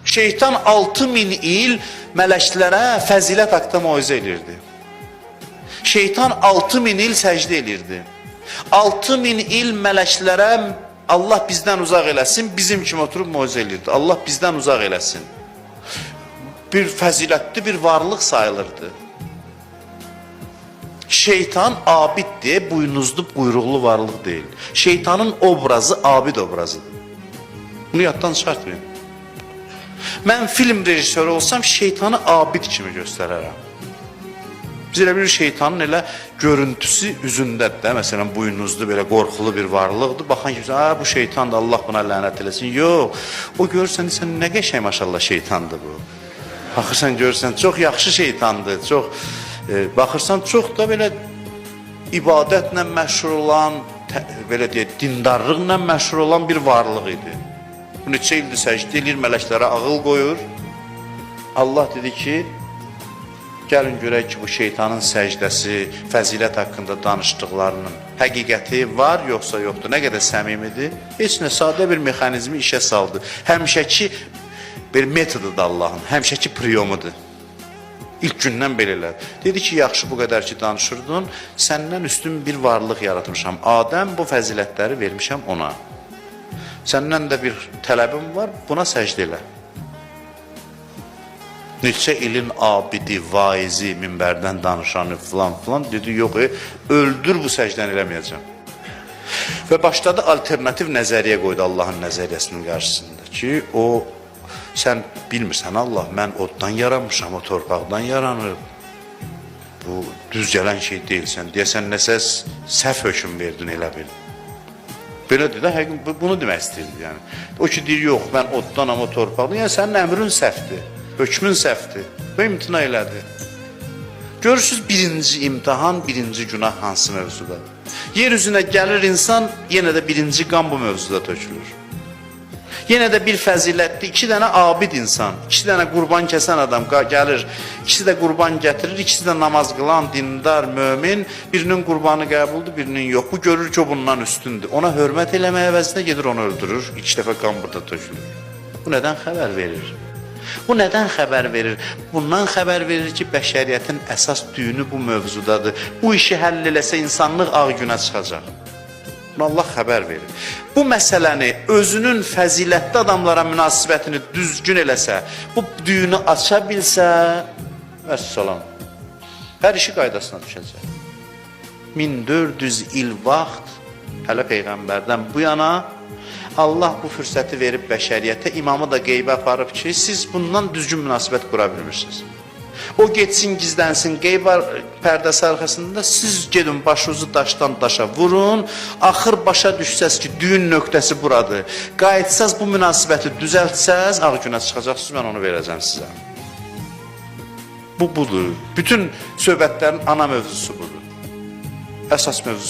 Şeytan 6000 il mələklərə fəzilət haqqında moizə elirdi. Şeytan 6000 il səcdə elirdi. 6000 il mələklərə Allah bizdən uzaq eləsin, bizim kimi oturub moizə elirdi. Allah bizdən uzaq eləsin. Bir fəzilətli bir varlıq sayılırdı. Şeytan abiddir, buynuzlu, quyruqlu varlıq deyil. Şeytanın obrazı abid obrazıdır. Bunu yaddan çıxartmayın. Mən film rejissoru olsam şeytanı abid kimi göstərərəm. Biz elə bilirik şeytanın elə görüntüsü üzündədir də. Məsələn, buynuzlu belə qorxulu bir varlıqdır. Baxan kimsə, "A, bu şeytandır, Allah buna lənət eləsin." Yox. O görürsən, sən nə qəşəng maşallah şeytandır bu. Baxırsan, görürsən, çox yaxşı şeytandır. Çox baxırsan, çox da belə ibadətlə məşhur olan, belə deyək, dindarlıqla məşhur olan bir varlıq idi. Bu neçə ildir səcdə eləyir, mələklərə ağıl qoyur. Allah dedi ki, gəlin görək ki, bu şeytanın səcdəsi, fəzilət haqqında danışdıqlarının həqiqəti var yoxsa yoxdur? Nə qədər səmimidir? Heç nə, sadə bir mexanizmi işə saldı. Həmişəki bir metodudur Allahın, həmişəki priyomudur. İlk gündən belə elədi. Dedi ki, yaxşı bu qədər ki danışırdın, səndən üstün bir varlıq yaratmışam. Adəm, bu fəzilətləri vermişəm ona. Səndən də bir tələbim var, buna səcdə elə. Neçə ilin abidi, vaizi, minbərdən danışanı filan filan dedi, yox, öldür bu səcdəni eləməyəcəm. Və başladı alternativ nəzəriyyə qoydu Allahın nəzəriyyəsinin qarşısında ki, o sən bilmirsən Allah, mən oddan yaranmışam, o torpaqdan yaranıb. Bu düz gələn şey deyil, sən deyəsən nəsə səhv hökm verdin elə bil. Belədir də, həqiqət bunu demək istəyirdi yəni. O ki deyir, yox, mən oddanam, o torpaqdan. Yəni sənin əmrin səhvdir, hökmün səhvdir. Və imtina elədi. Görürsüz birinci imtahan, birinci günah hansı mövzudadır? Yer üzünə gəlir insan, yenə də birinci qan bu mövzuda tökülür. Yenə də bir fəzilətli iki dənə abid insan, iki dənə qurban kəsən adam gəlir, ikisi də qurban gətirir, ikisi də namaz qılan, dindar, mömin, birinin qurbanı qəbuldur, birinin yox. Bu görür ki, o bundan üstündür. Ona hörmət eləməyə əvəzinə gedir onu öldürür. İki dəfə qan burada tökülür. Bu nədən xəbər verir? Bu nədən xəbər verir? Bundan xəbər verir ki, bəşəriyyətin əsas düyünü bu mövzudadır. Bu işi həll eləsə insanlıq ağ günə çıxacaq. Bunu Allah xəbər verir. Bu məsələni özünün fəzilətli adamlara münasibətini düzgün eləsə, bu düyünü aça bilsə, vəssalam. Hər işi qaydasına düşəcək. 1400 il vaxt hələ peyğəmbərdən bu yana Allah bu fürsəti verib bəşəriyyətə, imamı da qeybə aparıb ki, siz bundan düzgün münasibət qura bilmirsiniz. O getsin, gizlənsin qeyb pərdəsi arxasında, siz gedin başınızı daşdan daşa vurun, axır başa düşsəz ki, düyün nöqtəsi buradır. Qayıtsaz bu münasibəti düzəltsəz, ağ günə çıxacaqsınız, mən onu verəcəm sizə. Bu budur. Bütün söhbətlərin ana mövzusu budur. Əsas mövzusu.